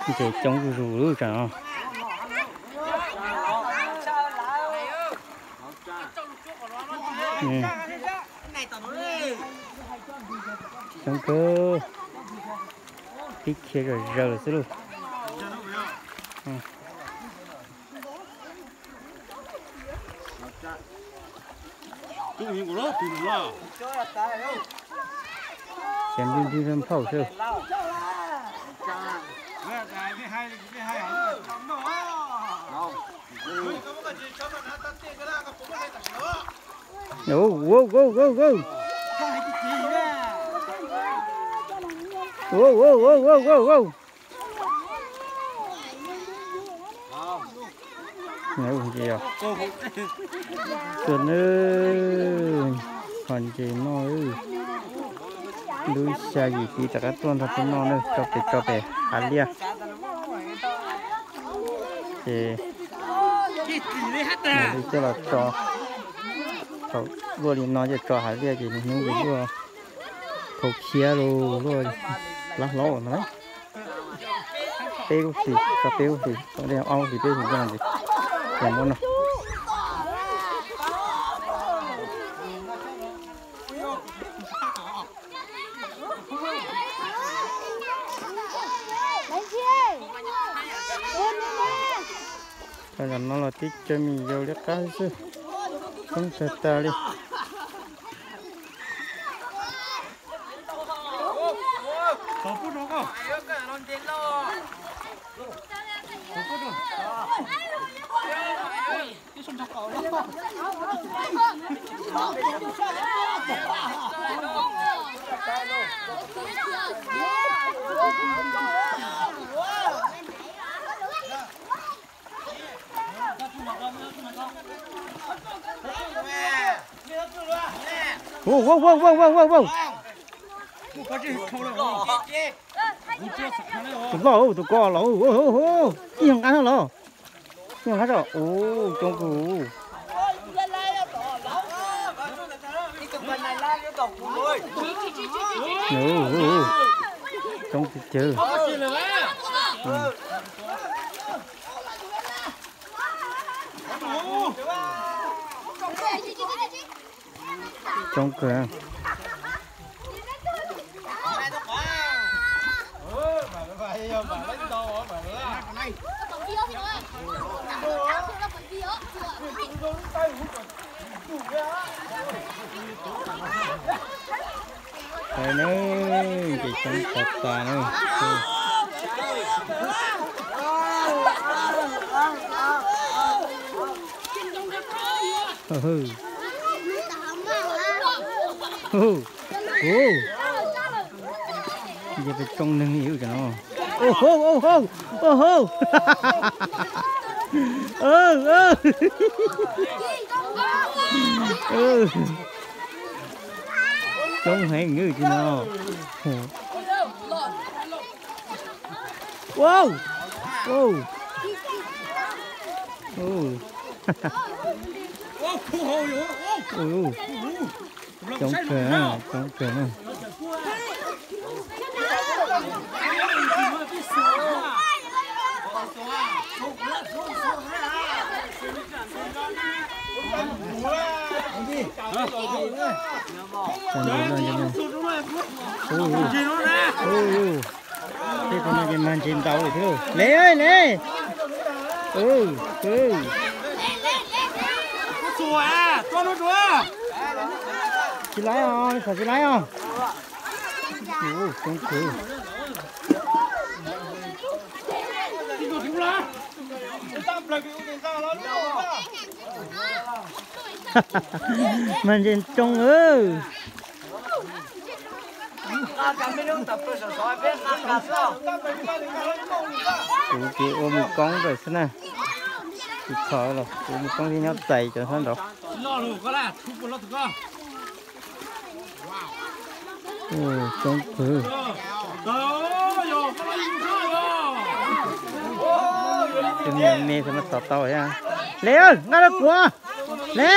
Ntses coob zuj zus lub tsam no. Coob kawg, tib khiav zom zaws lawm xwb lauj. Ces npij npij nphaum xwb. Tuaj nawb, ho ntses noj. Lub xya yim pib rov qab tuaj nrog peb noj na, tso pem tso pem hav liaj. Ces coj los tso thaum luaj li no ces tso hav liaj ces nws hnub luaj phau khiab los luaj lab hlob no. Peb lub hlis, tso peb lub hlis, tso ob lub hlis peb hlis noj ces muab noj. Thaum no los tib co me nyuam yaus liab qab xwb, coob tag tas li. Tus loj, tus ko los, ib nyuag nqaj no los, ib nyuag nqaj tso, ub, coob kawg. Coob tiag tiag. Coob kawg. Nws ces coob tas tas na. Ces peb tsoo neeg li cov no. Au hau, au hau, au hau. Coob heev li cov no. Wow, wow. Coob kawg, coob kawg na. Tej qhov no ces mag ntses ntaus li thiab. Le, le. Tsis laib os, xav tsis laib os. Coob kawg. Mag ntses tsoo. Kuv ces ua mus koob ntawm xwb na. Tsis txhom los kuv mus koob thiab nyob txais cov sab nraud. Coob kawg. Tus me me xwb mas txhom tau thiab. Le, nqa rau kuv. Le.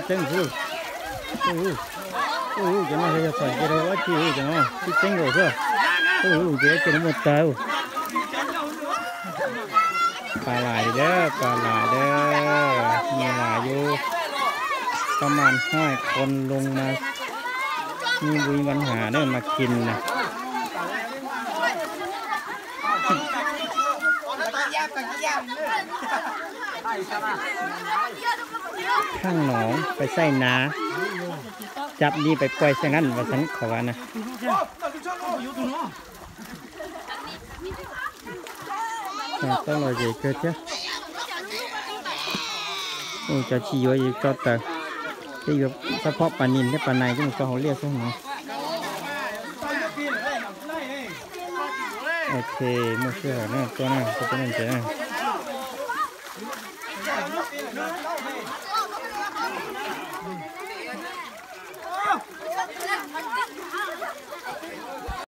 txij txeeb xwb. Cov no yog txhom cia rau dab tsi cov no txij txeeb nkaus xwb. Ces ces no muaj tag. Pas lais dab, pas lais dab, me lais yub. Koj mas hoj kon loo mas, ni npui npab has dab mas kis na. Khaaj no pais xaij nav, cap li pais puaj xaij nqaj vas xav qhov vas na. Txhob los zem kawg thiab. Cov tsis yuav tso taws, peb yuav xab phob pas nis thiab pas nais coj mus tso hauv liaj xwb no. Ok, muaj sij hawm na, tuaj na, tuaj peb ntses na.